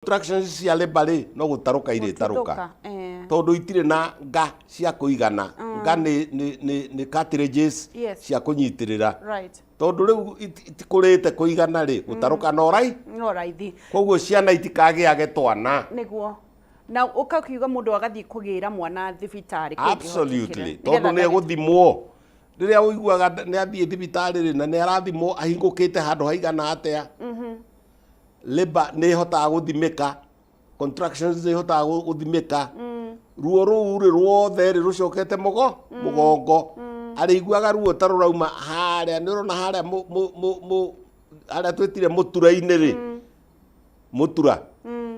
Contractions cia labor rĩ, no gũtarũka irĩtarũka. Gũtuthũka, eh. Tondũ itirĩ na nga cia kũigana. Nga nĩ cartilages cia kũnyitĩrĩra. Tondũ rĩu itikũrĩte kũigana rĩ, gũtarũka no rai. No raithi. Koguo ciana itikagĩage twana. Nĩguo. Na ũkakiuga mũndũ agathiĩ kũgĩra mwana thibitarĩ kũngĩhotekera. Absolutely. Nĩgetha Tondũ nĩ ndagĩtarĩ- egũthimwo. Rĩrĩa ũiguaga nĩ athiĩ thibitarĩ rĩ, na nĩ arathimwo ahingũkĩte handũ haigana atĩa. Labor nĩ ĩhotaga gũthimĩka, contractions nĩ ihotaga gũthimĩka. Ruo rũu rĩ ruothe rĩ rũcokete mũgongo. Arĩiguaga ruo ta rũrauma harĩa, nĩ ũrona harĩa harĩa twĩtire mũtura-inĩ rĩ, mũtura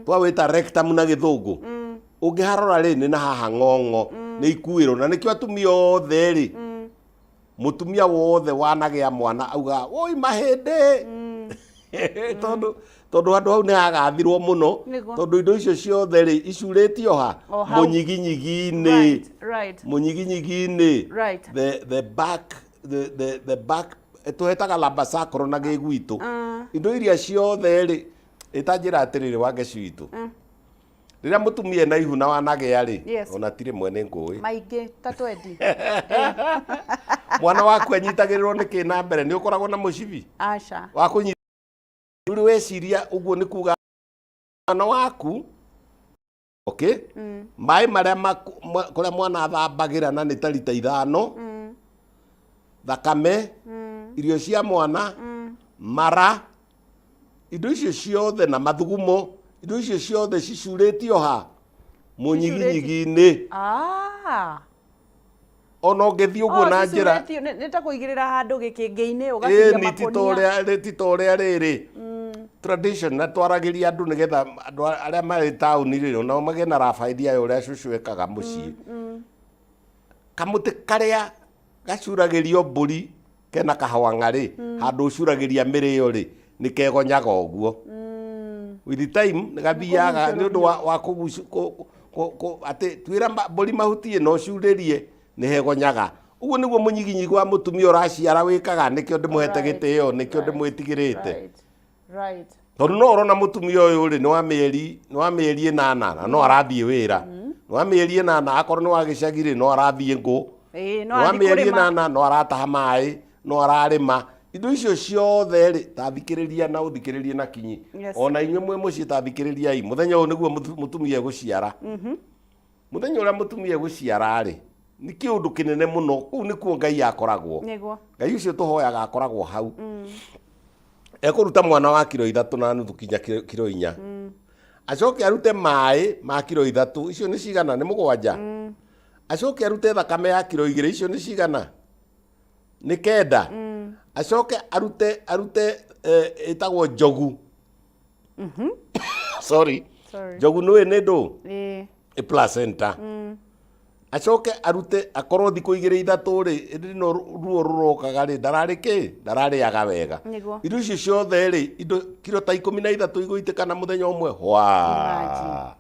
twawĩta rectum na gĩthũngũ. Ũngĩharora rĩ, nĩ na haha ng'ong'o, nĩ ikuĩrwo. Na nĩkĩo atumia othe rĩ, mũtumia wothe wanagĩa mwana augaga woi mahĩndĩ, tondũ handũ hau nĩ hagathirwo mũno. Tondũ indo icio ciothe rĩ icurĩtio ha? O hau. Mũnyiginyigi-inĩ. Mũnyiginyigi-inĩ. The back, the back tũhetaga lumbosacral na gĩgwitũ. Indo iria ciothe rĩ, ĩtanjĩra atĩrĩrĩ, Wangeci witũ, rĩrĩa mũtumia ena ihu na wanagĩa rĩ, ona ti rĩmwe nĩ ngũĩ Maingĩ ta twendi. Mwana waku anyitagĩrĩrwo nĩ kĩ na mbere? Nĩ ũkoragwo na mũcibi Aca. Wa kũnyita rĩu weciria ũguo nĩ kuga mwana waku, okay, maĩ marĩa kũrĩa mwana athambagĩra na nĩ ta rita 5, thakame, irio cia mwana, mara, indo icio ciothe na mathugumo, indo icio ciothe cicurĩtio ha? Mũnyiginyigi-inĩ. Ona ũngĩthiĩ ũguo Oh, na njĩra cicurĩtio, nĩ ta kũigĩrĩra handũ gĩkĩngĩ-inĩ, ũgacuria Ĩni, ti ta makũnia. ũrĩa, ti ta ũrĩa rĩrĩ tradition na twaragĩria andũ nĩgetha andũ arĩa marĩ taũni rĩ, onao magĩe na rough idea ya ũrĩa cũcũ ekaga mũciĩ. Kamũtĩ karĩa gacuragĩrio mbũri kena kahwang'a rĩ, handũ ũcuragĩria mĩrĩo rĩ, nĩ kegonyaga ũguo. With the time nĩ gathiaga nĩ ũndũ wa atĩ tuĩra mbũri mahuti ĩno ũcurĩrie, nĩ hegonyaga. Ũguo nĩguo mũnyiginyigi wa mũtumia ũraciara wĩkaga, nĩkĩo ndĩmũhete gĩtĩo, nĩkĩo ndĩmwĩtigĩrĩte. Tondũ no ũrona mũtumia ũyũ rĩ, nĩ wa mĩeri 8 na no arathiĩ wĩra. Nĩ wa mĩeri 8, akorwo nĩ wa gĩcagi rĩ, no arathiĩ ngũ. Ĩĩ, no Nĩ wa arathiĩ mĩeri kũrĩma. 8, no arataha maĩ, no ararĩma. Indo icio ciothe rĩ, ta thikĩrĩria na ũthikĩrĩrie na kinyi. Ona inyuĩ mwĩ mũciĩ ta thikĩrĩriai. Mũthenya ũyũ nĩguo mũtumia egũciara. Mũthenya ũrĩa mũtumia egũciara rĩ, nĩ kĩũndũ kĩnene mũno. Kũu nĩkuo Ngai akoragwo. Ngai ũcio tũhoyaga akoragwo hau. Ekũruta mwana wa kiro 3.5 kinya kiro 4. Acoke arute maĩ ma kiro 3, icio nĩ cigana? Nĩ 7. Acoke arute thakame ya kiro 2, icio nĩ cigana? Nĩ 9. Acoke arute ĩtagwo njogu. Sorry. Sorry. Njogu nĩũĩ nĩ ndũ? Ĩĩ. Ĩ placenta. Acoke arute, akorwo thikũ 2 3 rĩ, ĩndĩ no ruo rũrokaga rĩ, ndararĩ kĩ? Ndararĩaga wega. Indo icio ciothe rĩ, indo kiro ta 13 igũitĩka na mũthenya ũmwe. Hwa. Imagine.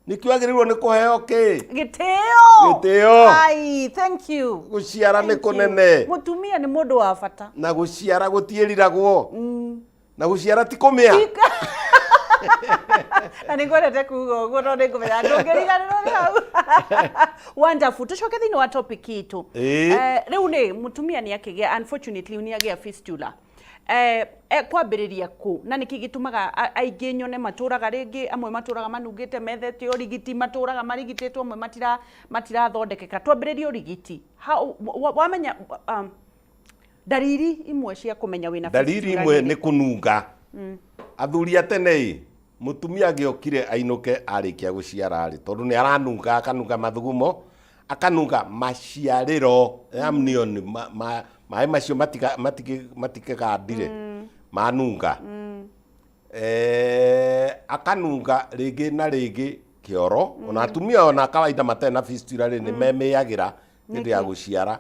Nĩkĩo agĩrĩirwo nĩ kũheo kĩ? Gĩtĩo. Gĩtĩo. Ai, thank you. Gũciara nĩ Thank you. kũnene. Mũtumia nĩ mũndũ wa bata. Na gũciara gũtiĩriragwo. Na gũciara ti kũmĩa. Na nĩ ngwendete kuga ũguo tondũ nĩ ngũmenya ndũngĩriganĩrwo nĩ hau. Wonderful. Tũcoke thĩinĩ wa topic itũ. Rĩu nĩ mũtumia nĩ akĩgĩa, unfortunately nĩ agĩa fistula. Kwambĩrĩria kũ na nĩkĩ gĩtũmaga aingĩ nyone matũraga rĩngĩ, amwe matũraga manungĩte methete ũrigiti, matũraga marigitĩtwo, amwe matirathondekeka. Twambĩrĩrie ũrigiti. Wamenya ndariri imwe cia kũmenya wĩna Ndariri fistula imwe nĩ nĩ kũnunga. Athuri a tene ĩ, mũtumia angĩokire ainũke arĩkia gũciara rĩ, tondũ nĩ aranunga, akanunga mathugumo, akanunga maciarĩro, amnion, maĩ macio matikĩgandire, manunga. Akanunga rĩngĩ na rĩngĩ kĩoro. Ona atumia ona kawaida matarĩ na fistula rĩ, nĩ memĩagĩra hĩndĩ ya Nĩkĩ? gũciara.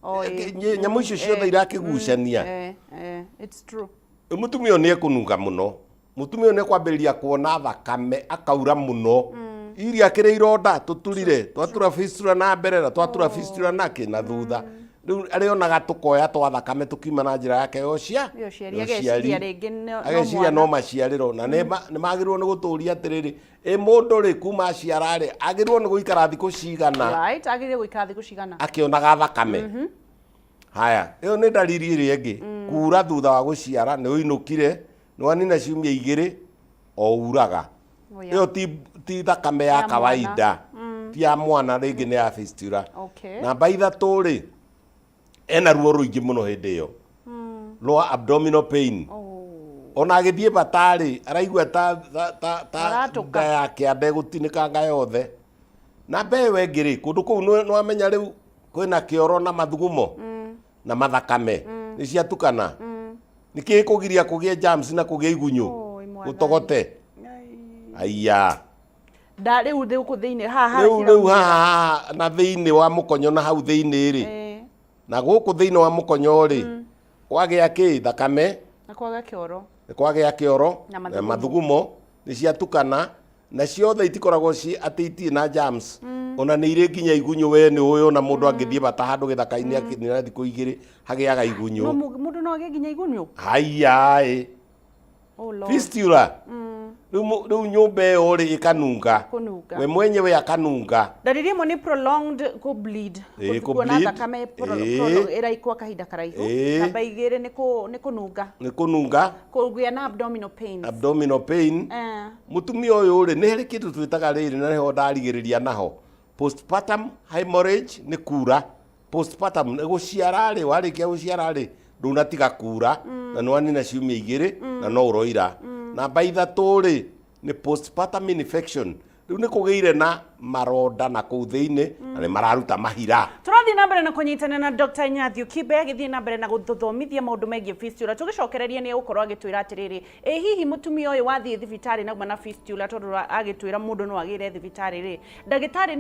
Oh, ĩĩ. Nyamũ icio ciothe irakĩgucania. It's true. Mũtumia ũyũ nĩ ekũnunga mũno. Mũtumia ũyũ nĩ ekwambĩrĩria kuona thakame, akaura mũno. Iria akĩrĩ ironda tũturire, twatura fistula na mbere na twatura fistula nakĩ na thutha. Rĩu arĩonaga tũkoya twa thakame tũkiuma na njĩra yake ya ũcia Ya ũciari, ya ageciria ũciari. Rĩngĩ no Ageciria mwana. No maciarĩro na nĩ magĩrĩirwo nĩ gũtũria atĩrĩrĩ, ĩ mũndũ rĩ, kuma aciara rĩ, agĩrĩirwo nĩ gũikara thikũ cigana Right, agĩrĩire gũikara thikũ cigana? Akĩonaga thakame? Haya, ĩyo nĩ ndariri ĩrĩa ĩngĩ. Kura thutha wa gũciara, nĩ ũinũkire, nĩ wanina ciumia 2, o uraga. Oh, yeah. Ĩyo ti thakame ya Ya mwana. Kawaida, ti ya mwana rĩngĩ, nĩ ya fistula. Namba 3 rĩ, ena ruo rũingĩ mũno hĩndĩ ĩyo rwa abdominal pain. Ona agĩthiĩ batarĩ araigua ta Aratũka. Nda yake ande gũtinĩkanga yothe. Namba ĩyo ĩngĩ rĩ, kũndũ kũu nĩwamenya rĩu kwĩna kĩoro na mathugumo na mathakame nĩ ciatukana, nĩkĩ kũgiria kũgĩe germs na kũgĩe igunyũ? Oi, mwathani. Gũtogote. Aiya. Nda rĩu gũkũ thĩinĩ haha? Rĩu haha na thĩinĩ wa mũkonyo na hau thĩinĩ rĩ, na gũkũ thĩinĩ wa mũkonyo rĩ, kwagĩa kĩ thakame Na kwaga kĩoro. Nĩ kwagĩa kĩoro Na na mathugumo. Mathugumo nĩ ciatukana na ciothe itikoragwo ci atĩ itirĩ na germs, ona nĩ irĩ nginya igunyũ. We nĩ ũĩ ona mũndũ angĩthiĩ bata handũ gĩthaka-inĩ akĩnina thikũ 2 hagĩaga No igunyũ. Mũndũ no agĩe nginya igunyũ? Haiya ĩ. Oh Lord. Fistula rĩu rĩu nyũmba ĩyo rĩ ĩkanunga. Kũnunga. We mwenyewe akanunga. Ndariri ĩmwe nĩ prolonged kũ bleed. Ĩĩ, Kuona kũ-bleed. thakame ĩraikwa kahinda karaihu. Namba 2 nĩ kũnunga. Nĩ kũnunga. Kũgĩa na abdominal pains. Abdominal pain. Mũtumia ũyũ rĩ, nĩ harĩ kĩndũ twĩtaga rĩrĩ na nĩho ndarigĩrĩria naho, postpartum hemorrhage. Nĩ kura postpartum, nĩ gũciara rĩ, warĩkia gũciara rĩ, ndũnatiga kura na nĩ wanina ciumia 2 na no ũroira. Namba 3 rĩ, nĩ postpartum infection. Rĩu nĩ kũgĩire na maronda na kũu thĩinĩ na nĩ mararuta mahira. Tũrathiĩ na mbere na kũnyitana na Dr. Nyathio Kibe agĩthiĩ na mbere na gũtũthomithia maũndũ megiĩ fistula. Tũgĩcokereria nĩ egũkorwo agĩtwĩra atĩrĩrĩ, ĩ hihi mũtumia ũyũ wathiĩ thibitarĩ na na fistula, tondũ agĩtwĩra mũndũ no agĩre thibitarĩ rĩ, ndagĩtarĩ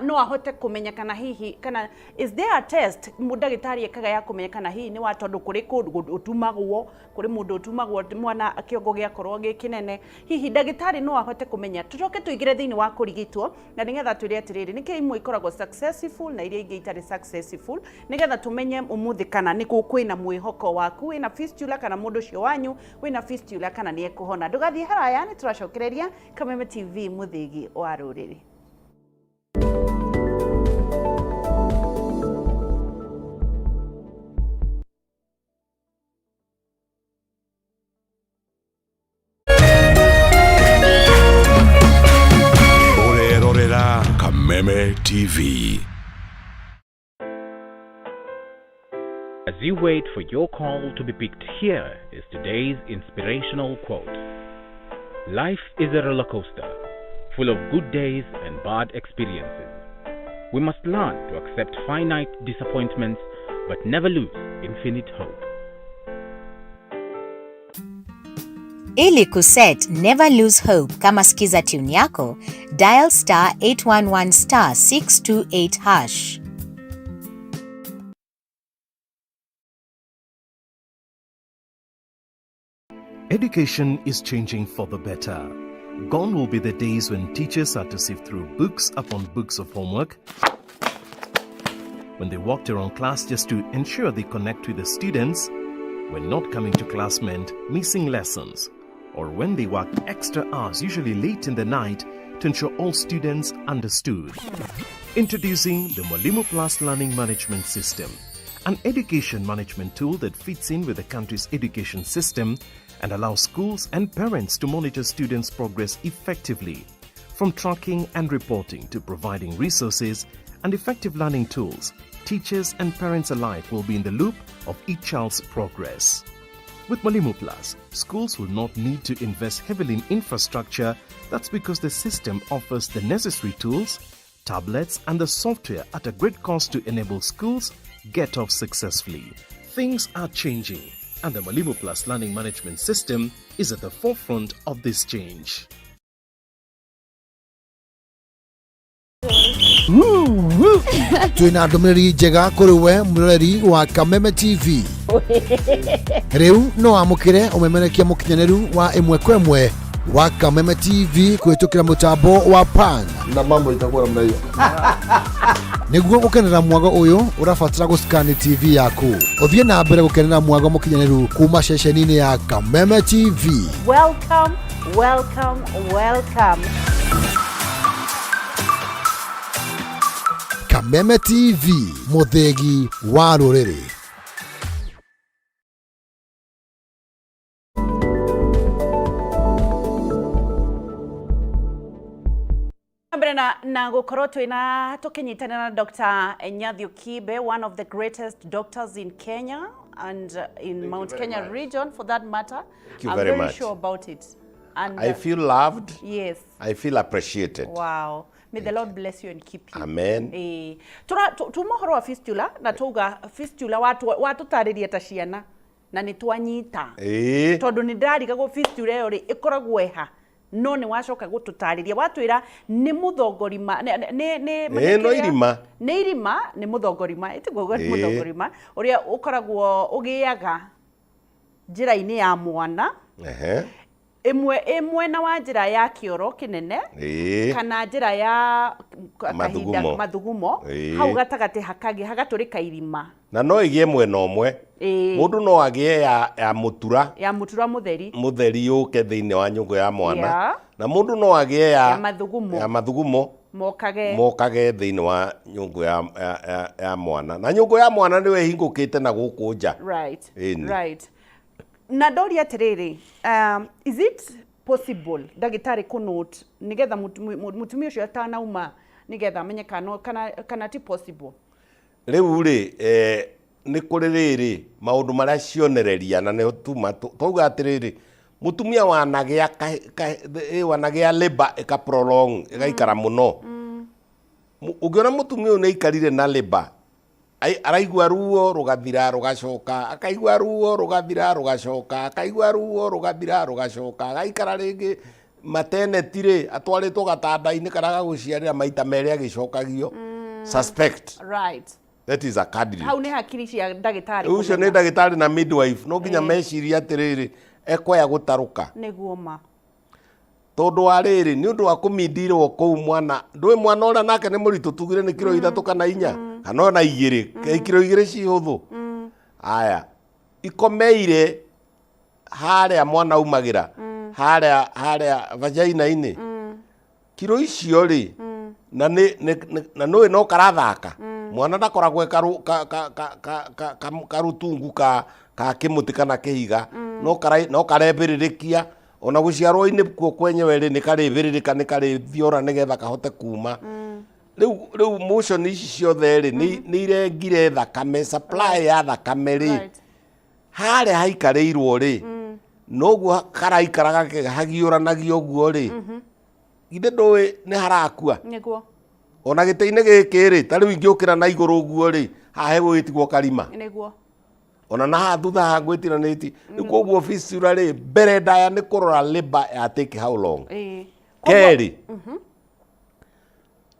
no ahote kũmenya kana hihi, kana is there a test ndagĩtarĩ ekaga ya kũmenya kana hihi nĩ wa, tondũ kũrĩ kũndũ ũtumagwo, kũrĩ mũndũ ũtumagwo mwana kĩongo gĩakorwo gĩ kĩnene, hihi ndagĩtarĩ no ahote kũmenya? Tũcoke tũingĩre thĩinĩ wa kũrigitwo na nĩgetha twĩre atĩrĩrĩ, nĩkĩ imwe ikoragwo successful na iria ingĩ itarĩ successful, nĩgetha tũmenye ũmũthĩ kana nĩ kwĩna mwĩhoko waku wĩna fistula kana mũndũ ũcio wanyu wĩna fistula kana nĩ ekũhona. Ndũgathiĩ haraya, nĩ tũracokereria. Kameme TV, mũthĩgi wa rũrĩrĩ. Ũrerorera Kameme TV. As you wait for your call to be picked, here is today's inspirational quote. Life is a roller coaster, full of good days and bad experiences. We must learn to accept finite disappointments but never lose infinite hope. Ili kuset Never Lose Hope kama skiza tune yako, dial *811*628#. Education is changing for the better. Gone will be the days when teachers had to sift through books upon books of homework, when they walked around class just to ensure they connect with the students, when not coming to class meant missing lessons, or when they worked extra hours, usually late in the night, to ensure all students understood. Introducing the Mwalimu Plus Learning Management System, an education management tool that fits in with the country's education system and allows schools and parents to monitor students' progress effectively. From tracking and reporting to providing resources and effective learning tools, teachers and parents alike will be in the loop of each child's progress. With Mwalimu Plus, schools will not need to invest heavily in infrastructure. That's because the system offers the necessary tools, tablets, and the software at a great cost to enable schools get off successfully. Things are changing, and the Mwalimu Plus Learning Management System is at the forefront of this change. Twina ndũmĩrĩri njega kũrĩ we mũroreri wa Kameme TV. Rĩu no amũkĩre ũmemerekia mũkinyanĩru wa ĩmwe kwa ĩmwe. Wa Kameme TV kũhĩtũkĩra mũtambo wa Pan. Na mambo itakuwa namna hiyo. Nĩguo gũkenera mwago ũyũ, ũrabatara gũscan TV yaku ũthiĩ na mbere gũkenera mwago mũkinyanĩru kuma ceceni-inĩ ya Kameme TV. Welcome, welcome, welcome. Kameme TV, mũthĩgi wa rũrĩrĩ. Mbere na gukorwo twina tukinyitanira na Dr. Nyathio Kibe, one of the greatest doctors in Kenya and in Mount Very Kenya much. Region for that matter. Thank you I'm very very much. sure about it. And I feel loved. I feel appreciated. Wow. May the Lord bless you and keep you. Amen. Eh, tura tuma horo wa fistula na tuga fistula watu watutariria ta ciana na nĩ twanyita. Tondũ nĩ ndĩrarigagwo fistula ĩyo rĩ ĩkoragwo ĩha, no nĩ wacoka gũtũtarĩria watwĩra nĩ mũthongorima nĩ Ĩĩ, no kĩrĩa- irima. Nĩ irima, nĩ mũthongorima, ĩtiguo? Nĩ mũthongorima ũrĩa ũkoragwo ũgĩaga njĩra-inĩ ya mwana ĩmwe ĩ mwena wa njĩra ya kĩoro kĩnene kana njĩra ya kahinda Mathugumo. Mathugumo. Hau gatagatĩ hakagĩa hagatũrĩka irima. Na no ĩgĩe mwena ũmwe. Mũndũ no agĩe ya mũtura. Ya mũtura mũtheri. Mũtheri yũke thĩinĩ wa nyũngũ ya mwana. Na mũndũ no agĩe Ya mathugumo. Ya mathugumo. Mokage. Mokage thĩinĩ wa nyũngũ ya mwana, na nyũngũ ya mwana nĩwe ĩhingũkĩte na gũkũ nja. Ĩni. Right, na ndoria atĩrĩrĩ, is it possible ndagĩtarĩ kũnote nĩgetha mũtumia ũcio atanauma nĩgetha amenye kana ti possible? Rĩu rĩ, nĩ kũrĩ rĩrĩ maũndũ marĩa cionereria na nĩho tuma twauga atĩrĩrĩ, mũtumia wanagĩa wanagĩa labour ĩka prolong, ĩgaikara mũno. Ũngĩona mũtumia ũyũ nĩ aikarire na labour, araigua ruo rũgathira rũgacoka, akaigua ruo rũgathira rũgacoka, akaigua ruo rũgathira rũgacoka, agaikara rĩngĩ maternity rĩ, atwarĩtwo gatanda-inĩ kana gagũciarĩra maita merĩ agĩcokagio, suspect. That is a candidate. Hau nĩ hakiri cia ndagĩtarĩ Ũcio nĩ kũmenya. Ndagĩtarĩ na midwife no nginya mecirie atĩrĩrĩ, ekwaya gũtarũka. Nĩguo ma. Tondũ wa rĩrĩ, nĩ ũndũ wa kũmindirwo kũu mwana, ndũĩ mwana ũrĩa nake nĩ mũritũ, tugire nĩ kiro 3 kana 4 kana ona 2, kiro 2 ci hũthũ. Aya ikomeire harĩa mwana aumagĩra, harĩa vagina-inĩ, kiro icio rĩ, na nĩ na nũĩ no karathaka mwana, ndakoragwo e karutungu ka kĩmũtĩ kana kĩhiga, no karebĩrĩrĩkia ona gũciarwo-inĩ kuo kwenyewe rĩ, nĩ karĩbĩrĩrĩka, nĩ karĩthiora nĩgetha kahote kuma. Rĩu motion ici ciothe rĩ, nĩ irengire thakame, supply ya thakame rĩ, harĩa haikarĩirwo rĩ, noguo karaikara hagiũranagia ũguo rĩ, githĩ ndũĩ nĩ harakua? Nĩguo. Ona gĩtĩ-inĩ gĩkĩ rĩ, ta rĩu ingĩũkĩra na igũrũ ũguo rĩ, haha hegũgĩtigwo karima. Ona na haha thutha haha ngwĩtiranĩti. Rĩu koguo fistula rĩ, mbere ndaya nĩ kũrora labour ya take how long. Kerĩ,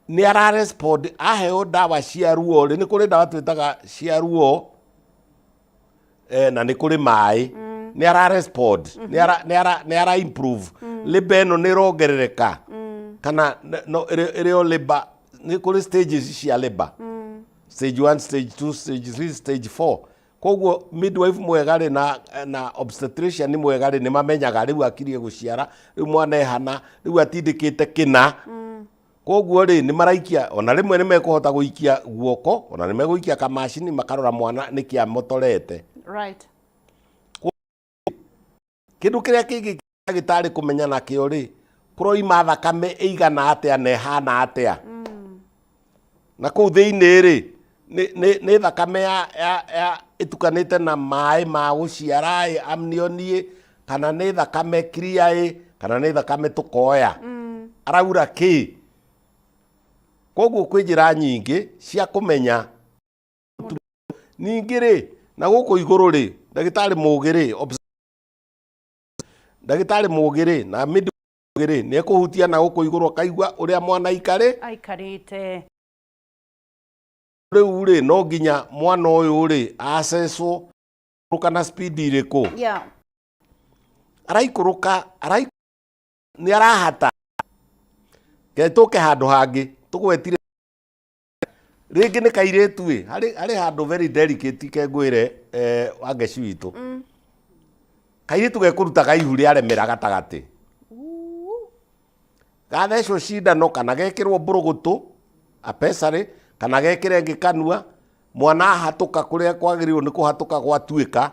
nĩ ara respond aheo ndawa cia ruo rĩ, nĩ kũrĩ ndawa twĩtaga cia ruo, na nĩ kũrĩ maĩ, nĩ ara respond, nĩ ara improve, labour ĩno nĩ ĩrongerereka kana no ĩrĩ o labour. Nĩ kũrĩ stages cia labour, stage 1, stage 2, stage 3, stage 4. Koguo midwife mwega rĩ na obstetrician mwega rĩ, nĩ mamenyaga rĩu akirie gũciara, rĩu mwana ehana, rĩu atindĩkĩte kĩna. Koguo rĩ, nĩ maraikia, ona rĩmwe nĩ mekũhota gũikia guoko, ona nĩ megũikia kamacini makarora mwana nĩkĩ amotorete. Kĩndũ kĩrĩa kĩngĩ ndagĩtarĩ kũmenya nakĩo rĩ, kũroima thakame ĩigana atĩa na ĩhana atĩa, na kũu thĩinĩ rĩ, nĩ thakame ya ĩtukanĩte na maĩ ma gũciara ĩ, amnion ĩ, kana nĩ thakame clear ĩ, kana nĩ thakame tũkoya, araura kĩ. Koguo kwĩ njĩra nyingĩ cia kũmenya. Ningĩ rĩ, na gũkũ igũrũ rĩ, ndagĩtarĩ mũgĩ rĩ, ndagĩtarĩ mũgĩ rĩ na midwife mũgĩ rĩ, nĩ ekũhutia na gũkũ igũrũ akaigua ũrĩa mwana aikarĩ. Aikarĩte. Rĩu rĩ, no nginya mwana ũyũ rĩ acecwo kana speed ĩrĩkũ araikũrũka. Nĩ arahata. Reke tũke handũ hangĩ tũgwetire rĩngĩ nĩ kairĩtu ĩ harĩ harĩ handũ very delicate ke ngwĩre eh, wangeci witũ kairĩtu gekũruta gaihu rĩaremera gatagatĩ gathecwo cindano kana gekĩrwo mbũrũgũtũ apesarĩ kana gekĩre ĩngĩ kanua mwana ahatũka kũrĩa kwagĩrĩirwo nĩ kũhatũka gwatuĩka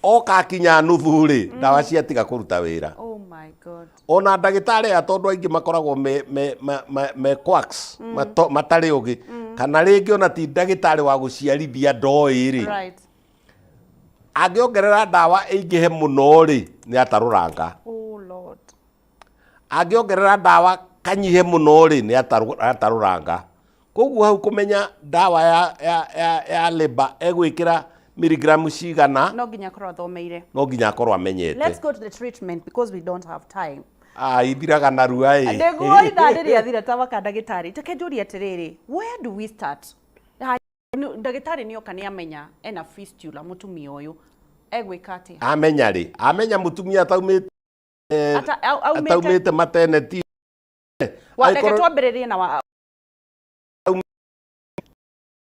oka akinya nuthu rĩ ndawa ciatiga kũruta wĩra Oh my God. ona ndagĩtarĩ aya tondũ aingĩ makoragwo me, me, me, me, me quacks mato, matarĩ ũgĩ kana rĩngĩ ona ti ndagĩtarĩ wa gũciarithia ndoĩ rĩ Right. angĩongerera ndawa ĩingĩhe mũno rĩ nĩ atarũranga Oh Lord. Angĩongerera ndawa kanyihe mũno rĩ, nĩ atarũranga. Koguo hau kũmenya ndawa ya, ya, ya, ya labour egwĩkĩra miligramu cigana No nginya akorwo athomeire. no nginya akorwo amenyete. Let's go to the treatment because we don't have time. Ah, ithiraga narua ĩ. Nĩguo ithaa rĩrĩa thira ta waka ndagĩtarĩ. Reke njũrie atĩrĩrĩ, where do we start? Ndagĩtarĩ nĩoka nĩamenya ena fistula mũtumia ũyũ. Egwĩka atĩa? Amenya rĩ, amenya mũtumia ataumĩte eh, Ata- au- aumĩte- ataumĩte maternity Wa, reke angĩkorwo- twambĩrĩrie na wa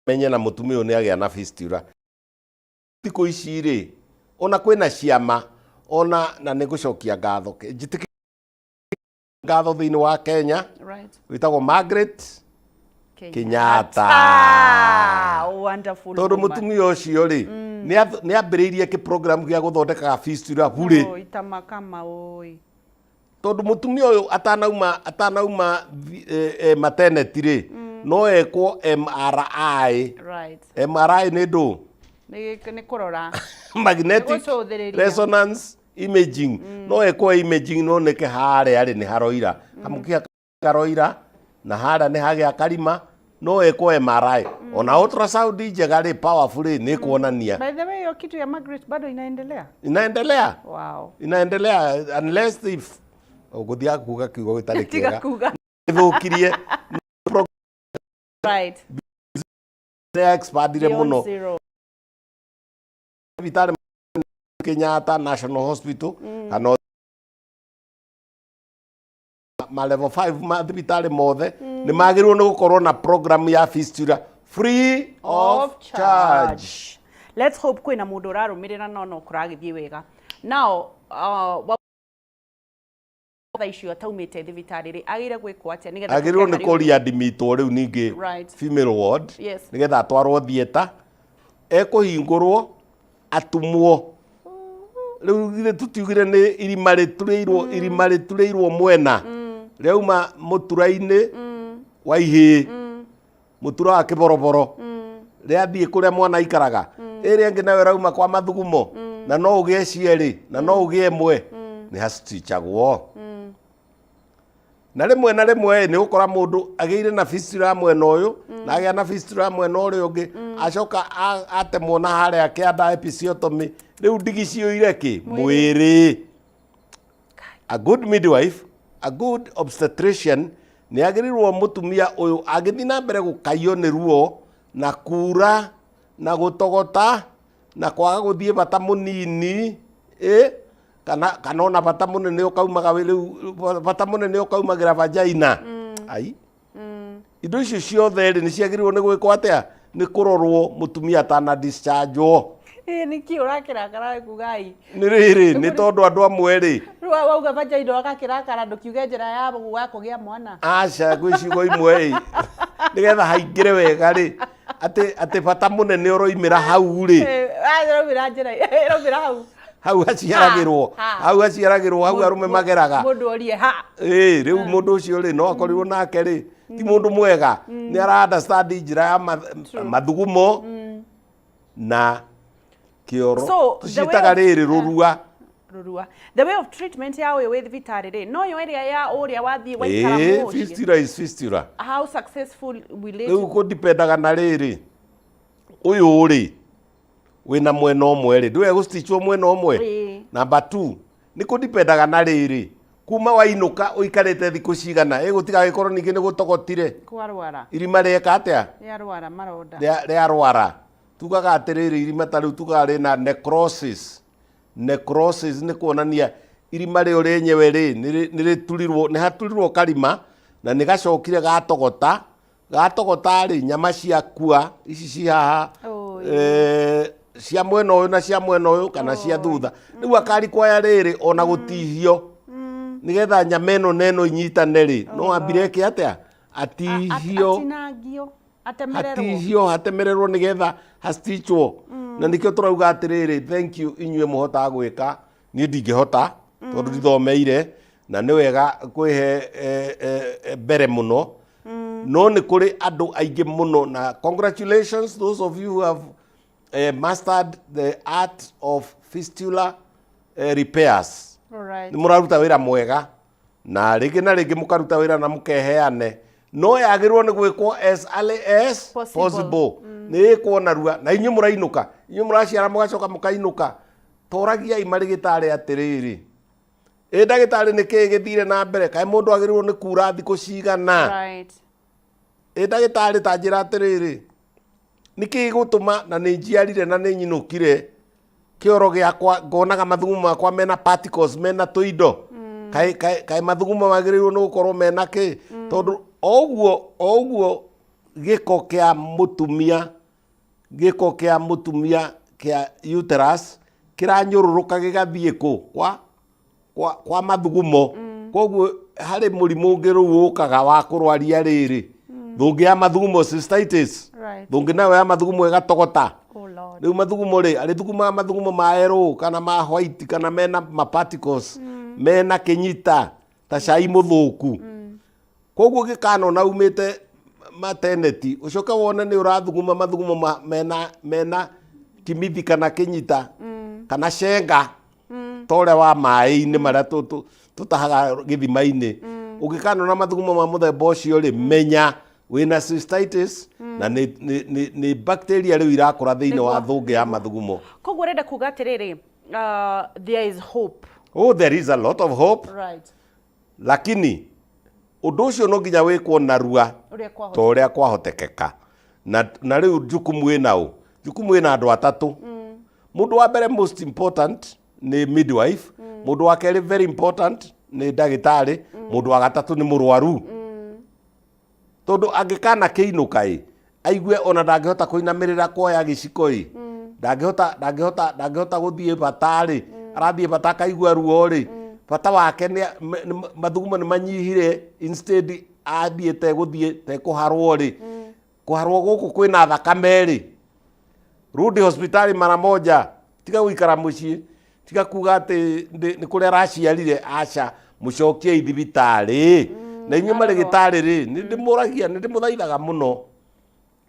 menye na mũtumia ũyũ nĩ agĩa na fistula thikũ ici rĩ ona kwĩna ciama ona na nĩ ngũcokia ngatho njĩtĩkĩrie ngatho thĩinĩ wa Kenya right. wĩtagwo Margaret Kenyatta. Ah, wonderful tondũ woman. mũtumia ũcio rĩ nĩ ambĩrĩirie kĩ program gĩa gũthondekaga fistula burĩ Oi, tamakama oi. tondũ mũtumia ũyũ atanauma atanauma thi- eh, eh, maternity rĩ no ekwo MRI Right. MRI nĩ ndũ Nĩ nĩ kũrora. magnetic Nĩ gũcũthĩrĩria. resonance imaging no ekwo imaging no nĩke harĩa rĩ nĩ haroira kamũkiha karoira na harĩa nĩ hagĩa karima no ekwo MRI ona ultrasound njega rĩ powerful rĩ nĩ kuonania By the way, hiyo kitu ya Margaret bado inaendelea. inaendelea Wow. inaendelea unless if ũgũthiaga kuga kiugo gĩtarĩ Tiga kĩega kuga. ĩthũkirie Right. nĩ expandire Beyond mũno zero. thibitarĩ Kenyatta National Hospital kana ma level 5 ma thibitarĩ mothe nĩ magĩrĩirwo nĩ gũkorwo na program ya fistula free of charge. Let's hope kwĩna mũndũ ũrarũmĩrĩra no no kũragĩthiĩ wega. Now, wa thaa icio ataumĩte thibitarĩ rĩ agĩrĩire gwĩkwo atĩa nĩgetha Agĩrĩirwo nĩ tũke harĩ- kũriadimitwo rĩu ningĩ Right. female ward Yes. nĩgetha atwarwo theatre ekũhingũrwo atumwo rĩu githĩ tũtiugire nĩ irima rĩturĩirwo irima rĩturĩirwo mwena rĩauma mũtura-inĩ wa ihĩĩ mũtura wa kĩboroboro rĩathiĩ kũrĩa mwana aikaraga ĩrĩa ĩngĩ nayo ĩrauma kwa mathugumo na no ũgĩe cierĩ na no ũgĩe ĩmwe nĩ hacichagwo na rĩmwe na rĩmwe nĩ ũkora mũndũ agĩire na fistula ya mwena ũyũ na agĩa na fistula ya mwena ũrĩa ũngĩ acoka a- atemwo na harĩa kĩanda episiotomy rĩu ndigi ciyũire kĩ mwĩrĩ a good midwife a good obstetrician nĩ agĩrĩirwo mũtumia ũyũ agĩthiĩ na mbere gũkaiyo nĩ ruo na kura na gũtogota na kwaga gũthiĩ bata mũnini ĩ kana kana ona bata mũnene ũkaumaga wĩ rĩu bata mũnene ũkaumagĩra vagina ai indo icio ciothe rĩ nĩ ciagĩrĩirwo nĩ gwĩkwo atĩa nĩ kũrorwo mũtumia atana discharge-wo Ĩ nĩkĩ ũrakĩrakara kuga ai nĩ rĩrĩ nĩ tondũ andũ amwe rĩ Rĩu wauga vagina ũgakĩrakara ndũkiuge njĩra ya ya kũgĩa mwana aca gwĩ ciugo imwe ĩ nĩgetha haingĩre wega rĩ atĩ atĩ bata mũnene ũroimĩra hau rĩ Eh, ah, ĩraumĩra njĩra ĩraumĩra hau hau haciaragĩrwo Ha, ha. hau haciaragĩrwo hau arũme mageraga Mũndũ orie ha ĩĩ rĩu mũndũ ũcio rĩ no akorirwo nake rĩ ti mũndũ mwega nĩ ara understand njĩra ya mathugumo na kĩoro So, the way tũciĩtaga of- rĩrĩ rũrua rũrua the way of treatment ya ũyũ wĩ thibitarĩ rĩ no yo ĩrĩa ya ũrĩa wathiĩ waikara ĩĩ mũciĩ fistula is fistula how successful will it rĩu kũdipendaga na rĩrĩ ũyũ rĩ wĩna mwena ũmwe rĩ ndũwe gũstichwo mwena ũmwe Ĩĩ. namba 2 nĩ kũdipendaga na rĩrĩ kuma wainũka ũikarĩte thikũ cigana ĩgũtiga gĩkorwo ningĩ nĩ gũtogotire kwarwara irima rĩeka atĩa rĩarwara maronda rĩa rĩarwara tugaga atĩrĩrĩ irima ta rĩu tugaga rĩna necrosis necrosis nĩ kuonania Irima rĩo rĩenyewe rĩ, nĩ rĩturirwo, nĩ haturirwo karima na nĩ gacokire gatogota. Gatogota rĩ, nyama ciakua ici ci haha eh, cia mwena ũyũ na cia mwena ũyũ kana cia thutha. Rĩu akarikwaya rĩrĩ ona gũtihio nĩgetha nyama ĩno na ĩno inyitane rĩ, no ambire eke atĩa? Atihio. Atinangio, atemererwo. Hatihio, hatemererwo nĩgetha hastichwo. Na nĩkĩo tũrauga atĩrĩrĩ, thank you inyuĩ mũhotaga gwĩka niĩ ndingĩhota tondũ ndithomeire na nĩ wega kwĩhe eh, eh, eh, mbere mũno no nĩ kũrĩ andũ aingĩ mũno na congratulations those of you who have eh, mastered the art of fistula eh, repairs. Alright. Nĩ mũraruta wĩra mwega na rĩngĩ na rĩngĩ mũkaruta wĩra na mũkeheane no yagĩrĩrwo nĩ gwĩkwo as early as Possible. possible nĩ ĩkwo narua na inyuĩ mũrainũka inyuĩ mũraciara mũgacoka mũkainũka toragiai marĩgĩtarĩ atĩrĩrĩ ĩ ndagĩtarĩ nĩ kĩĩ gĩthire na mbere kaĩ mũndũ agĩrĩirwo nĩ kura thikũ cigana ĩ ndagĩtarĩ ta njĩra atĩrĩrĩ nĩ kĩĩ gũtũma na nĩ njiarire na nĩ nyinũkire kĩoro gĩakwa ngonaga mathugumo makwa mena particles mena tũindo kaĩ kaĩ kaĩ mathugumo magĩrĩirwo nĩ gũkorwo mena kĩ tondũ o ũguo o ũguo gĩko kĩa mũtumia gĩko kĩa mũtumia kĩa uterus kĩranyũrũrũka gĩgathiĩ kũ kwa kwa, kwa mathugumo koguo harĩ mũrimũ ũngĩ rĩu ũkaga wa kũrwaria rĩrĩ thũngĩ ya mathugumo cystitis thũngĩ nayo ya mathugumo ĩgatogota. Oh Lord. Rĩu mathugumo rĩ arĩthugumaga mathugumo ma yellow kana ma white kana mena ma particles mena kĩnyita ta cai mũthũku koguo gĩkanona umĩte maternity ũcoke wone nĩ ũrathuguma mathugumo ma, mena, mena kimithi kana kĩnyita kana cenga ta ũrĩa wa maĩ-inĩ marĩa tũtahaga gĩthima-inĩ ũngĩkanona mathugumo ma mũthemba ũcio rĩ menya wĩna cystitis na nĩ, nĩ, nĩ, nĩ bacteria rĩu irakũra thĩinĩ wa thũngĩ ya mathugumo. Koguo ũrenda kuga atĩrĩrĩ, there is hope. Oh, there is a lot of hope. Lakini ũndũ ũcio no nginya wĩkwo narua Ũrĩa kwahoteka. Ta ũrĩa kwahotekeka na, na rĩu jukumu ĩna ũ jukumu ĩna andũ atatũ. Mũndũ wa mbere most important nĩ midwife, mũndũ wa kerĩ very important nĩ ndagĩtarĩ, mũndũ wa gatatũ nĩ mũrwaru tondũ angĩkana kĩinũka ĩ aigue ona ndangĩhota kũinamĩrĩra kuoya gĩciko ĩ ndangĩhota ndangĩhota ndangĩhota gũthiĩ bata rĩ arathiĩ bata akaigua ruo rĩ bata wake nĩ mathugumo nĩ manyihire instead athiĩte gũthiĩ tekũharwo rĩ kũharwo gũkũ kwĩna thakame rĩ rudi hospitali mara moja tiga gũikara mũciĩ tiga kuga atĩ nĩ kũrĩa araciarire aca mũcokiei thibitarĩ na inyuĩ marĩgĩtarĩ rĩ nĩ ndĩmũragia nĩ ndĩmũthaithaga mũno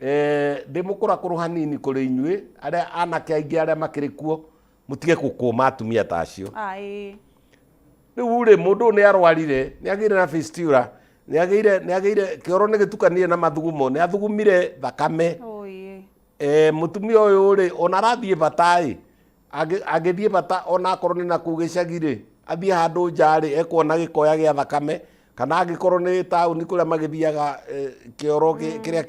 eh, ndĩ mũkũrakũrũ hanini kũrĩ inyuĩ arĩa anake aingĩ arĩa makĩrĩ kuo mũtige gũkũma atumia ta acio. Ai. Rĩu rĩ mũndũ ũyũ nĩ arwarire nĩ agĩire na fistula nĩ agĩire nĩ agĩire kĩoro nĩ gĩtukanire na mathugumo nĩ athugumire thakame. Oye. Eh, mũtumia ũyũ rĩ ona arathiĩ bata ĩ angĩthiĩ bata ona akorwo nĩ nakũu gĩcagi rĩ athiĩ handũ nja rĩ ekuona gĩkoya gĩa thakame kana angĩkorwo nĩ taũni kũrĩa magĩthiaga eh, kĩoro kĩrĩa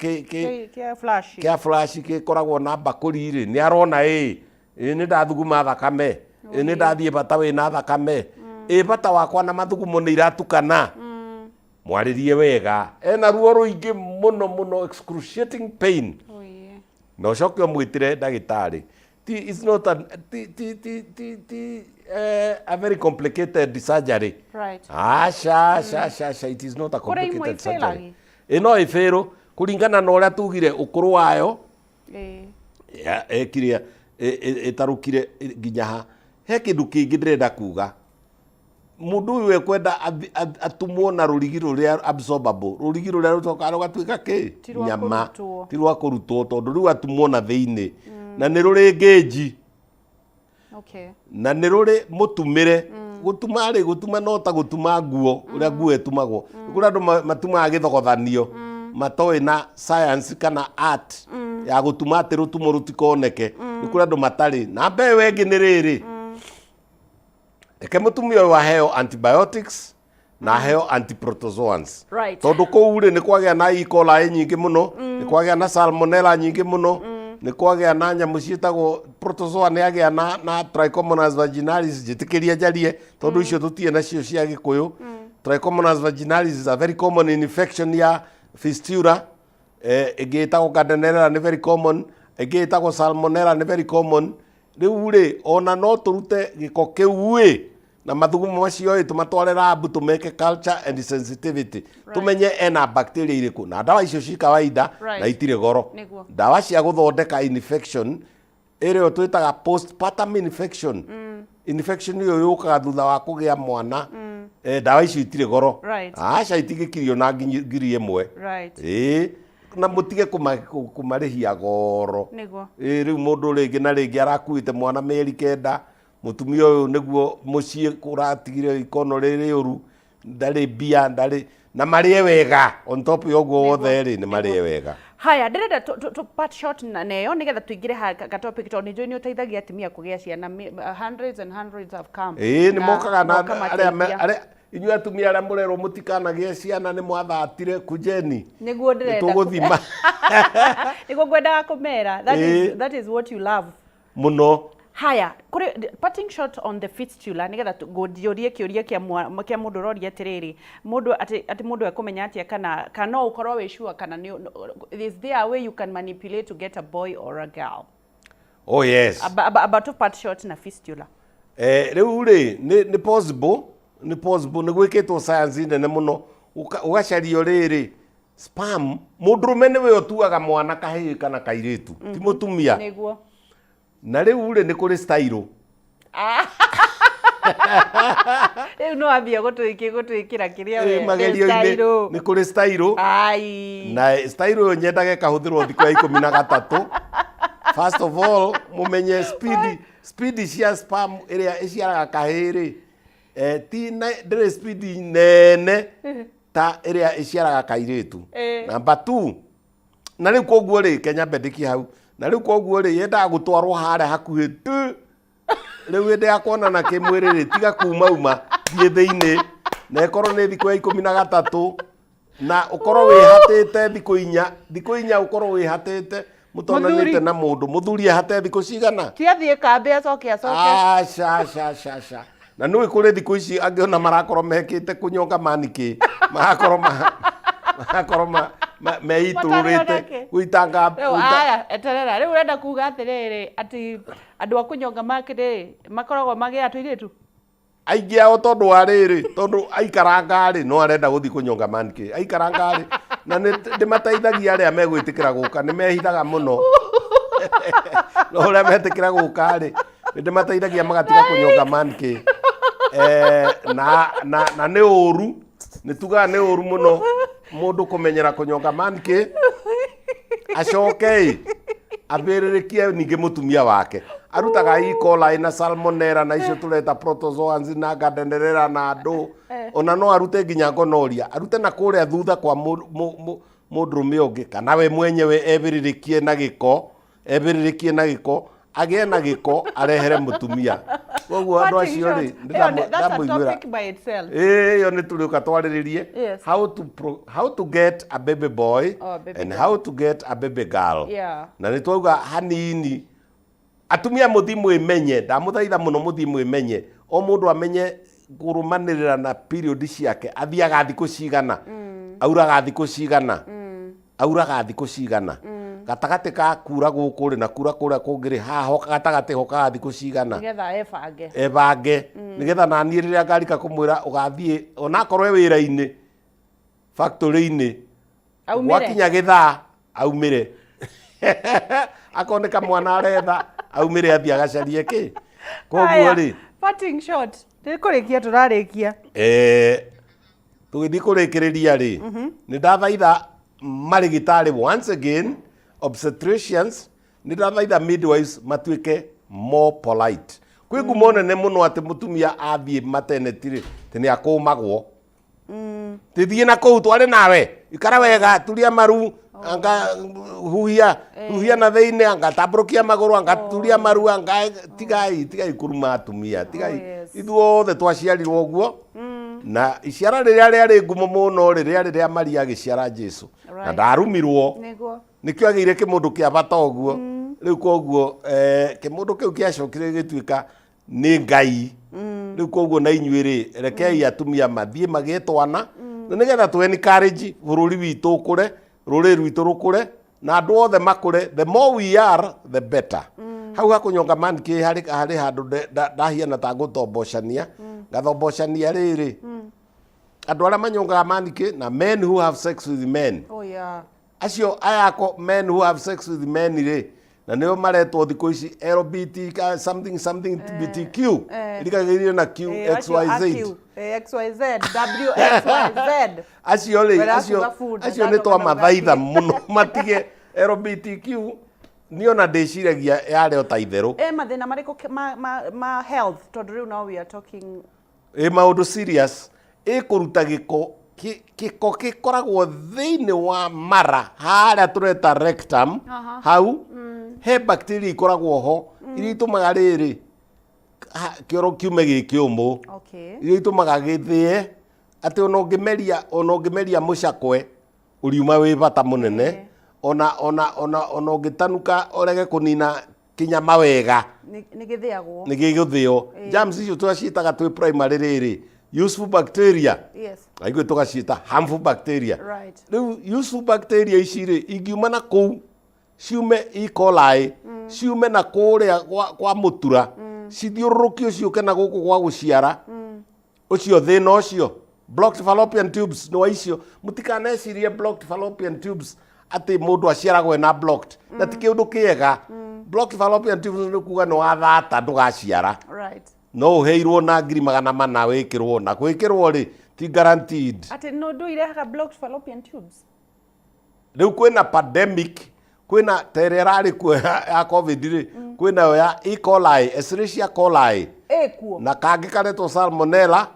Kĩa flash. Kĩa flash gĩkoragwo na mbakũri rĩ nĩ arona ĩ ĩ nĩ ndathuguma thakame ĩ nĩ ndathiĩ bata wĩna thakame ĩ bata wakwa na mathugumo nĩ iratukana mwarĩrie wega ena ruo rũingĩ mũno mũno excruciating pain. Oye. Na ũcoke ũmwĩtĩre ndagĩtarĩ ti it's not a, ti, ti, ti, ti, ti, eh, a very complicated surgery. Aca aca aca aca it is not a Kũrĩ imwe complicated surgery. ifailagi. Ĩ no ĩbĩrũ kũringana na ũrĩa tugire ũkũrũ wayo ĩkire ĩtarũkire nginya ha he kĩndũ kĩngĩ ndĩrenda kuga mũndũ ũyũ ekwenda atumwo na rũrigi rũrĩa absorbable rũrigi rũrĩa rũcokaga rũgatuĩka kĩ Ti rwa nyama kũrutwo. ti rwa kũrutwo tondũ rĩu atumwo na thĩinĩ na nĩ rũrĩ ngĩnji na nĩ rũrĩ mũtumĩre gũtuma rĩ gũtuma no ta gũtuma nguo ũrĩa nguo ĩtumagwo nĩ kũrĩ andũ matumaga gĩthogothanio matoĩ na science kana art ya gũtuma atĩ rũtumo rũtikoneke nĩ kũrĩ andũ matarĩ na mbeũ ĩngĩ nĩ rĩrĩ reke mũtumia ũyũ aheo antibiotics na aheo antiprotozoans tondũ kũu rĩ nĩ kwagĩa na E. coli nyingĩ mũno nĩ kwagĩa na salmonella nyingĩ mũno. Nĩ kwagĩa na nyamũ ciĩtagwo protozoa, nĩ agĩa na Trichomonas vaginalis. Njĩtĩkĩria njarie tondũ icio tũtirĩ nacio cia Gĩkũyũ. Trichomonas vaginalis is a very common infection ya fistula. Ĩngĩ ĩtagwo Gardnerella nĩ very common, ĩngĩ ĩtagwo Salmonella nĩ very common. Rĩu rĩ, ona no tũrute gĩko kĩu ĩ na mathugumo macio ĩ, tũmatware lab, tũmeke culture and sensitivity, tũmenye ena bacteria irĩkũ, na ndawa icio ci kawaida na itirĩ goro. Ndawa cia gũthondeka infection ĩrĩa twĩtaga postpartum infection, infection ĩyo yũkaga thutha wa kũgĩa mwana, ndawa icio itirĩ goro. Aca, itingĩkirio na 1000. Ĩĩ, na mũtige kũmarĩhia goro. Ĩĩ, rĩu mũndũ rĩngĩ na rĩngĩ arakuĩte mwana mĩeri 9, mũtumia ũyũ nĩguo mũciĩ kũratigire ikono rĩrĩ ũru, ndarĩ mbia, ndarĩ na marĩe wega. On top ya ũguo wothe rĩ, nĩ marĩe wega. Haya, ndĩrenda tũ part short na neyo nĩgetha tũingĩre ha ka topic, tondũ nĩ njũĩ nĩ ũteithagia atumia kũgĩa ciana. Hundreds and hundreds have come. Ĩĩ, nĩ mokaga na moka arĩa mateithia. Arĩa inyuĩ atumia arĩa mũrerwo mũtikanagĩe ciana, nĩ mwathatire, kujeni. Nĩguo ndĩrenda Tũgũthima. Nĩguo ngwendaga kũmera. That is, Ĩĩ. that is what you love. Mũno. Haya, kũrĩ parting shot on the fistula, nĩgetha ngũnjũrie kĩũria kĩa mũndũ ũroria atĩrĩrĩ, mũndũ atĩ mũndũ ekũmenya atĩa kana no ũkorwo wĩ sure kana nĩ is there a way you can manipulate to get a boy or a girl? Oh yes. Aba to part short na fistula. Rĩu rĩ, nĩ possible, nĩ possible, nĩ gwĩkĩtwo science nene mũno. Ũgacario rĩrĩ sperm, mũndũrũme nĩwe ũtuaga mwana kahĩĩ kana kairĩtu, ti mũtumia. Na rĩu rĩ, nĩ kũrĩ style. Rĩu no ambia gũtwĩkĩra kĩrĩa we Magerio-inĩ style. Nĩ kũrĩ style. Ai. Na style ĩyo nyendaga ĩkahũthĩrwo thikũ ya 13. First of all, mũmenye speed cia sperm ĩrĩa ĩciaraga kahĩĩ rĩ, ti ndĩrĩ speed nene ta ĩrĩa ĩciaraga kairĩtu. Number two, na rĩu koguo rĩ, Kenya mbendĩkie hau, na rĩu koguo rĩ, yendaga gũtwarwo harĩa hakuhĩ tu. Rĩu hĩndĩ ya kuonana kĩmwĩrĩ rĩ, tiga kuma uma, thiĩ thĩinĩ, na ĩkorwo nĩ thikũ ya 13, na ũkorwo wĩhatĩte thikũ 4, thikũ 4 ũkorwo wĩhatĩte mũtonanĩte. Mũthuri. Na mũndũ mũthuri ehate thikũ cigana? Ti athiĩ kambĩ acoke acoke? Aca, aca, aca, aca. Na nĩ kũrĩ thikũ ici angĩ ona marakorwo mekĩte kũnyonga manikĩ, marakorwo meitũrũrĩte Matarĩ gũitanga Rĩu aya, eterera, rĩu ũrenda kuga atĩrĩrĩ, atĩ andũ a kũnyonga makĩrĩ makoragwo magĩa tũirĩtu? Aingĩ ao, tondũ wa rĩrĩ, tondũ aikaranga rĩ, no arenda gũthiĩ kũnyonga manikĩ aikaranga rĩ. Na nĩ ndĩmateithagia arĩa megwĩtĩkĩra gũka, nĩ mehithaga mũno, no ũrĩa metĩkĩra gũka rĩ, nĩ ndĩmateithagia magatiga kũnyonga manikĩ. Na nĩ ũru, nĩ tugaga nĩ ũru mũno mũndũ kũmenyera kũnyonga manikĩ, acoke ĩ ambĩrĩrĩkie ningĩ mũtumia wake arutaga E. coli na salmonella na icio tũreta protozoans na gardnerella na andũ, ona no arute nginya gonorrhea, arute na kũrĩa thutha kwa mũndũrũme ũngĩ, kana we mwenyewe ebĩrĩrĩkie na gĩko, ebĩrĩrĩkie na gĩko, agĩe na gĩko, arehere mũtumia. Koguo andũ acio rĩ, ndamũiguĩra. Topic by itself. Ĩĩ, ĩyo nĩ tũrĩũka twarĩrĩrie how to get a baby boy Oh, baby and girl. how to get a baby girl. Na nĩ twauga hanini, atumia mũthi mwĩmenye, ndamũthaitha mũno, mũthi mwĩmenye, o mũndũ amenye kũrũmanĩrĩra na period ciake, athiaga thikũ cigana, auraga thikũ cigana, auraga thikũ cigana, gatagatĩ ka kura gũkũ rĩ na kura kũrĩa kũngĩ rĩ, haha gatagatĩ hokaga thikũ cigana, nĩgetha ebange. Ebange nĩgetha naniĩ rĩrĩa ngarika kũmwĩra ũgathiĩ, onakorwo e wĩra-inĩ, factory-inĩ, Aumĩre. gwakinya gĩthaa aumĩre, akoneka mwana aretha, aumĩre athiĩ agacarie kĩ. Koguo Haya, rĩ, parting shot, nĩ kũrĩkia tũrarĩkia. Tũgĩthiĩ kũrĩkĩrĩria rĩ, nĩ ndathaitha marĩgĩtarĩ, once again obstetricians, nĩ ndathaitha midwives matuĩke more polite. Kwĩ ngumo nene mũno atĩ mũtumia athiĩ maternity rĩ, atĩ nĩ akũmagwo, tĩthiĩ na kũu tware nawe, ikara wega, turia maru, anga huhia huhia na thĩinĩ, anga tambũrũkia magũrũ, anga turia maru, anga tigai, tigai kũruma atumia, tigai. Ithuothe twaciarirwo ũguo, na iciara rĩrĩa rĩarĩ ngumo mũno rĩ, rĩarĩ rĩa Maria agĩciara Jesu, na ndarumirwo. Nĩkĩo agĩire kĩmũndũ kĩa bata ũguo. Rĩu koguo kĩmũndũ kĩu kĩacokire gĩgĩtuĩka nĩ Ngai. Rĩu koguo na inyuĩ rĩ, rekei atumia mathiĩ magĩe twana, na nĩgetha tũ encourage bũrũri witũ ũkũre, rũrĩrĩ rwitũ rũkũre, na andũ othe makũre. The more we are, the better. Hau hakũnyonga mankĩ harĩ handũ ndahiana ta ngũtombocania, ngathombocania rĩrĩ, andũ arĩa manyongaga mankĩ na men who have sex with men. Oh yeah. Acio aya ako men who have sex with men rĩ, na nĩo maretwo thikũ ici LBT something something BTQ, irigagĩrĩire na Q, X Y Z. XYZ WXYZ. Acio rĩ, Wera acio kuga bunda, acio nĩ ndandoka twamathaitha mũno matige LBTQ. Niĩ ona ndĩciragia yarĩ o ta itherũ. Mathĩna marĩkũ ma health, tondũ rĩu now we are talking Ĩ maũndũ serious. Ĩkũruta gĩko, gĩko gĩkoragwo thĩinĩ wa mara harĩa tũreta rectum. Hau he bacteria ikoragwo ho iria itũmaga rĩrĩ kĩoro kiume gĩ kĩũmũ, iria itũmaga gĩthĩe atĩ ona ũngĩmeria mũcakwe ũriuma wĩ bata mũnene, ona ũngĩtanuka ũrege kũnina kĩnyama wega. Nĩ gĩthĩagwo. Nĩ gĩgũthĩo. Germs icio twaciĩtaga twĩ primary rĩrĩ useful bacteria, na ithuĩ tũgaciĩta harmful bacteria. Rĩu useful bacteria ici rĩ, ingiuma na kũu ciume E. coli, ciume na kũrĩa kwa mũtura, cithiũrũrũkio ciũke na gũkũ gwa gũciara, ũcio thĩna ũcio blocked fallopian tubes nĩ wa icio. Mũtikanecirie blocked fallopian tubes atĩ mũndũ aciaragwo ena blocked, na ti kĩũndũ kĩega. Blocked fallopian tubes nĩ kuga nĩ wathata, ndũgaciara. No ũheirwo na 400,000 wĩkĩrwo, na gwĩkĩrwo rĩ, ti guaranteed. Atĩ no ndũ irehaga blocked fallopian tubes? Rĩu kwĩna pandemic, kwĩna ta ĩrĩa ĩrarĩ kuo ya COVID rĩ, kwĩnayo ya E. coli, Escherichia coli. Ĩkuo. Na kangĩ karetwo salmonella,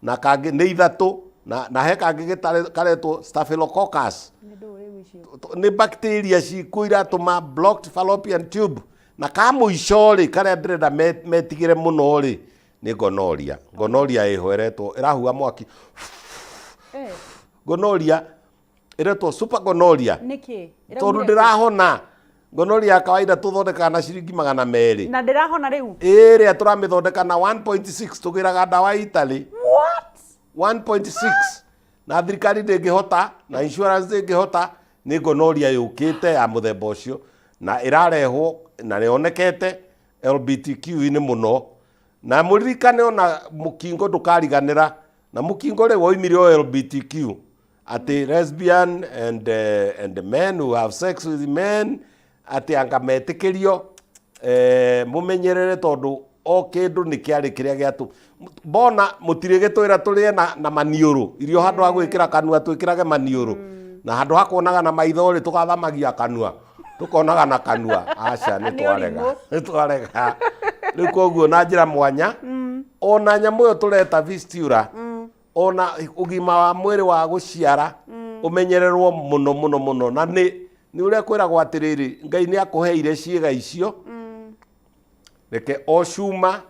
na kangĩ nĩ ithatũ, na he kangĩ karetwo staphylococcus. Nĩ ndũ rĩu icio? Nĩ bacteria cikuo iratũma blocked fallopian tube. Na ka mũico rĩ, karĩa ndĩrenda metigĩre mũno rĩ, nĩ gonorrhea. Gonorrhea ĩho ĩretwo ĩrahua mwaki. Gonorrhea ĩretwo super gonorrhea. Nĩkĩ? Tondũ ndĩrahona. Gonorrhea ya kawaida tũthondekaga na ciringi 200. Na ndĩrahona rĩu? Ĩrĩa tũramĩthondeka na 1.6, tũgĩraga ndawa Italy. What? 1.6, na thirikari ndĩngĩhota, na insurance ndĩngĩhota. Nĩ gonorrhea yũkĩte ya mũthemba ũcio, na ĩrarehwo na nĩyonekete LBTQ-inĩ mũno. Na mũririkane ona mũkingo ndũkariganĩra, na mũkingo rĩ woimire o LBTQ, atĩ lesbian and men who have sex with men, atĩ anga metĩkĩrio. Mũmenyerere, tondũ o kĩndũ nĩ kĩarĩ kĩrĩa gĩatũ mbona mũtirĩgĩtwĩra tũrĩe na maniũrũ irio, handũ ha gwĩkĩra kanua twĩkĩrage maniũrũ, na handũ ha kuonaga na maitho rĩ, tũgathamagia kanua, tũkonaga na kanua. Aca, nĩ Nĩ twarega. ũrimũ. Nĩ twarega. Rĩu koguo na njĩra mwanya, ona nyamũ ĩyo tũreta fistula, ona ũgima wa mwĩrĩ wa gũciara ũmenyererwo mũno mũno mũno. Na nĩ ũrĩa kwĩragwo atĩrĩrĩ, Ngai nĩ akũheire ciĩga icio, reke o cuma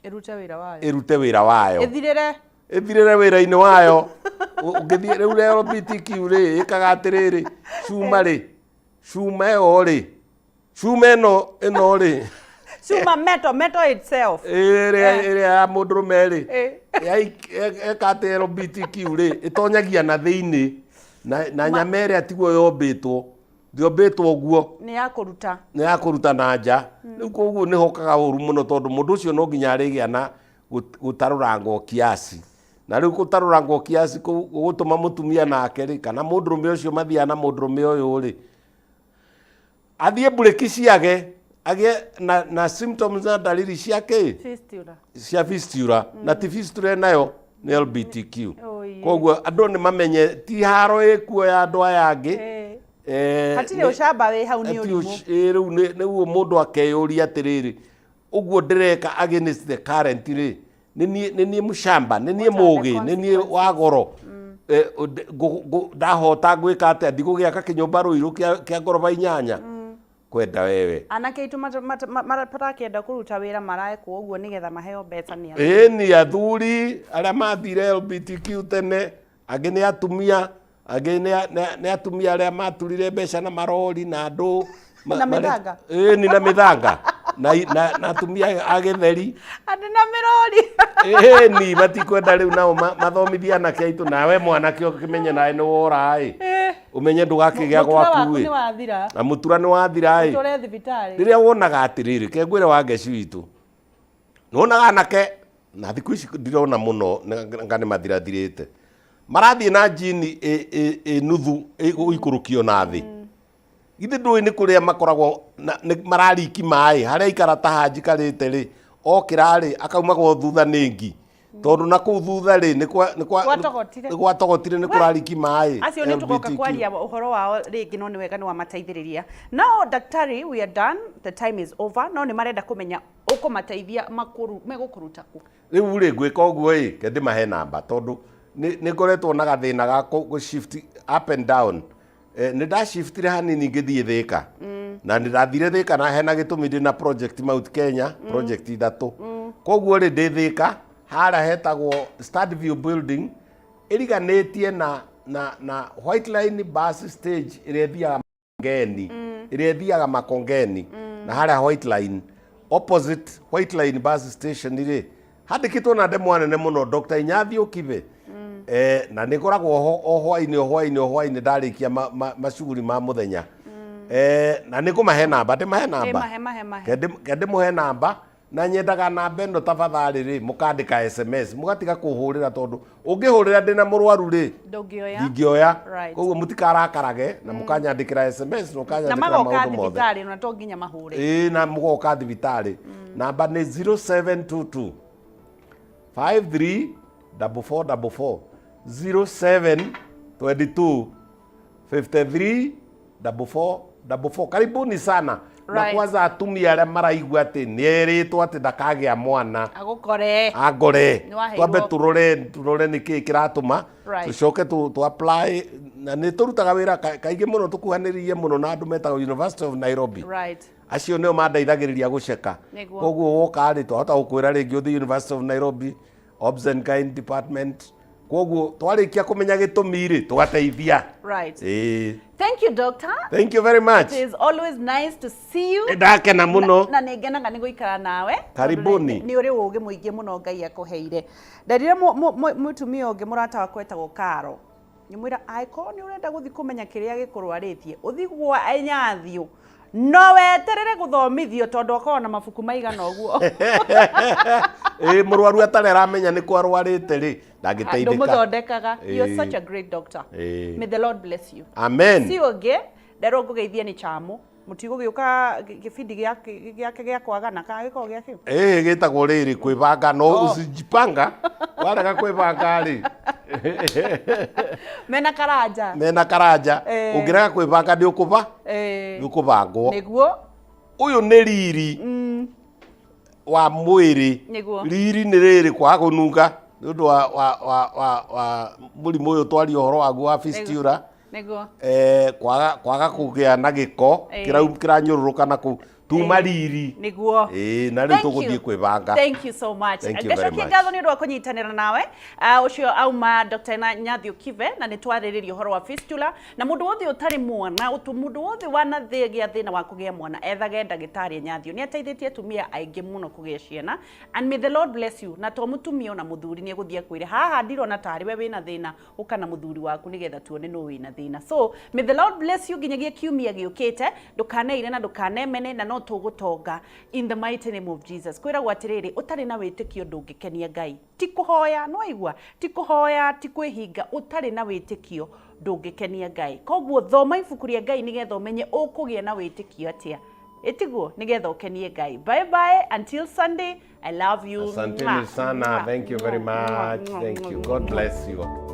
Ĩrute wĩra wayo. Ĩrute wĩra wayo. Ĩthirĩre. Ĩthirĩre wĩra-inĩ wayo. Ũngĩthiĩ rĩu LGBTQ rĩ, ĩkaga atĩrĩrĩ, cuma rĩ, cuma ĩyo rĩ, cuma ĩno rĩ, Cuma metal itself. Ĩrĩa ĩrĩa ya mũndũrũme rĩ, eka atĩ LGBTQ rĩ, ĩtonyagia na thĩinĩ, na nyama ĩrĩa tiguo yombĩtwo, ndĩombĩtwo ũguo. Nĩ ya kũruta. Nĩ ya kũruta na nja. Rĩu koguo nĩ hokaga ũru mũno, tondũ mũndũ ũcio no nginya arĩgĩa na gũtarũrangwo kiasi, na rĩu gũtarũrangwo kiasi kũu gũgũtũma mũtumia nake rĩ, kana mũndũrũme ũcio mathiaga na mũndũrũme ũyũ rĩ, athiĩ mburĩki ciage, agĩe na symptoms na dalili cia kĩ? Fistula. Cia fistula. Na ti fistula nayo nĩ LBTQ. Oh, yeah. Koguo andũ nĩ mamenye ti haro ĩkuo ya andũ aya angĩ. Hatirĩ ũcamba wĩ hau, nĩ Ati ũrimũ. Rĩu nĩguo mũndũ akeyũria atĩrĩrĩ, ũguo ndĩreka against the current rĩ, nĩ niĩ mũcamba, nĩ niĩ What are the mũgĩ, nĩ niĩ wa goro? Ndahota gwĩka atĩa? Ndigũgĩaka kĩnyũmba Rũirũ kĩa ngoroba 8 kwenda wewe. Anake aitũ matakĩenda kũruta wĩra maraekwo ũguo nĩgetha maheo mbeca nĩ athuri. Ĩĩ, ni athuri arĩa mathire LGBTQ tene, angĩ nĩ atumia, angĩ nĩ atumia arĩa maturire mbeca na marori na andũ Na mĩthanga? Ĩni, na mĩthanga na atumia a gĩtheri. Andũ na mĩrori. Ĩni, matikwenda rĩu nao mathomithie anake aitũ. Nawe mwanake ũkĩmenye nawe nĩ wora ĩ, ũmenye ndũgakĩgĩa Mũtura waku gwaku nĩ ĩ wathira. Na mũtura nĩ wathira ĩ. Tũre thibitarĩ. Rĩrĩa wonaga atĩrĩrĩ, ke ngwĩre wa ngeci witũ, nĩwonaga anake na thikũ ici ndirona mũno nga nĩ mathirathirĩte, marathiĩ na njini ĩ nuthu ĩgũikũrũkio na thĩ. Githĩ ndũĩ nĩ kũrĩa makoragwo nĩ marariki maĩ harĩa ikara ta hanjikarĩte rĩ, okĩra rĩ, akaumagwo thutha nĩ ngi, tondũ na kũu thutha rĩ, nĩ Gwatogotire. Nĩ gwatogotire, nĩ kũrariki maĩ. Acio nĩ tũgoka LGBTQ. Kwaria ũhoro wao rĩngĩ, no nĩ wega nĩ wamateithĩrĩria. Now daktari, we are done, the time is over, no nĩ marenda kũmenya ũkũmateithia makũru megũkũruta kũ? Rĩu rĩ, ngwĩka ũguo ĩ, ke ndĩmahe namba, tondũ nĩ ngoretwo na gathĩna ga kũ shift up and down. Nĩ ndashiftire hanini ngĩthiĩ Thĩka, na nĩ ndathire Thĩka na hena gĩtũmi, ndĩ na project Mount Kenya, project ithatũ. Koguo rĩ, ndĩ Thĩka harĩa hetagwo Standview Building, ĩriganĩtie na White Line bus stage ĩrĩa ĩthiaga Ngeni, ĩrĩa ĩthiaga Makongeni, na harĩa White Line, opposite White Line bus station rĩ, handĩkĩtwo na ndemwa nene mũno, Dr. Inyathiũ Kibe. Na nĩ ngoragwo ho o hwainĩ, o hwainĩ, o hwainĩ, ndarĩkia macuguri ma mũthenya. Na nĩ ngũmahe namba, ndĩmahe namba. Mahe, mahe, mahe. Ke ndĩmũhe namba, na nyendaga namba ĩno tafadhali rĩ, mũkandĩka SMS, mũgatiga kũhũrĩra, tondũ ũngĩhũrĩra ndĩna mũrwaru rĩ, Ndũngĩoya. Ndingĩoya. Koguo mũtikarakarage na mũkanyandĩkĩra SMS na Na ũkanyandĩkĩra magoka maũndũ mothe. Thibitarĩ na to nginya mahũre. Ĩĩ, na mũgoka thibitarĩ. Namba nĩ 0722 53 4444, 0722 53 4444. Karibuni sana. Na kwanza atumia arĩa maraigua atĩ nĩ erĩtwo atĩ ndakagĩa mwana, Agũkore. Angore. Nĩ waheirwo. Twambe turore nĩ kĩĩ kĩratũma, tũcoke tu apply. Na nĩ tũrutaga wĩra kaingĩ mũno, tũkuhanĩrĩirie mũno na andũ metagwo University of Nairobi. Acio nĩo mandeithagĩrĩria gũceka. Koguo woka rĩ, twahota gũkwĩra rĩngĩ ũthiĩ University of Nairobi, Obs and Gyne department. Koguo twarĩkia kũmenya gĩtũmi rĩ, tũgateithia. Ĩĩ. Thank you, doctor. Thank you very much. It is always nice to see you. Ndakena mũno. Na nĩ ngenaga nĩ gũikara nawe. Karibuni. Nĩ ũrĩ ũgĩ mũingĩ mũno Ngai akũheire. Nderire mũtumia ũngĩ, mũrata wakwa etagwo Karo, ngĩmwĩra angĩkorwo nĩ ũrenda gũthiĩ kũmenya kĩrĩa gĩkũrwarĩtie, ũthiĩ gwa Enyathio, no weterere gũthomithio, tondũ akoragwo na mabuku maigana ũguo. Ĩĩ, mũrwaru atarĩ aramenya nĩ kwarwarĩte rĩ, ndangĩteithĩka. Ndũmũthondekaga. You're Ĩĩ. such a great doctor. Ĩĩ. May the Lord bless you. Amen. See you again. Nderwo ngũgeithie nĩ chamu mũtigũgĩũka gĩbindi gĩake gĩa kwagana kana gĩkoragwo gĩa kĩu. Ĩĩ, gĩtagwo rĩrĩ kwĩbanga, no usijipanga, warega kwĩbanga rĩ, Mena Karanja. Mena Karanja. Ũngĩrega kwĩbanga nĩ ũkũba nĩ ũkũbangwo. Ũyũ nĩ riri wa mwĩrĩ. Riri nĩ rĩrĩ, kwaga kũnunga nĩ ũndũ wa mũrimũ ũyũ twaria ũhoro waguo wa fistula. Kwaga kũgĩa na gĩko kĩranyũrũrũka na kũu tuma riri. Ĩĩ, na rĩu Thank you. tũgũthiĩ kwĩbanga. Thank you so much. Thank you very Ngacokia much. ngatho nĩ ũndũ wa kũnyitanĩra nawe. Ũcio auma Dr. Nyathio Kive, na nĩ twarĩrĩria ũhoro wa fistula, na mũndũ wothe ũtarĩ mwana, mũndũ wothe wanathĩgĩa thĩna wa kũgĩa mwana, ethage ndagĩtarĩ Nyathio. Nĩ ateithĩtie atumia aingĩ mũno kũgĩa ciana, and may the Lord bless you. Na to mũtumia, ona mũthuri nĩ egũthiĩ akwĩre haha ndirona tarĩ we wĩna thĩna, ũka na mũthuri waku nĩgetha tuone no wĩna thĩna. So may the Lord bless you nginyagia kiumia gĩũkĩte. Ndũkaneire na ndũkanemene, na no tũgũtonga in the mighty name of Jesus. Kwĩragwo atĩrĩrĩ, ũtarĩ na wĩtĩkio ndũngĩkenia Ngai. Ti kũhoya no aigua, ti kũhoya, ti kwĩhinga, ũtarĩ na wĩtĩkio ndũngĩkenia Ngai. Koguo thoma ibuku rĩa Ngai nĩgetha ũmenye ũkũgĩa na wĩtĩkio atĩa, ĩtiguo, nĩgetha ũkenie Ngai. Bye bye until Sunday. I love you. Asanteni Mwah, sana. mwah, Thank you very mwah, much. mwah, Thank mwah, you. God mwah. bless you.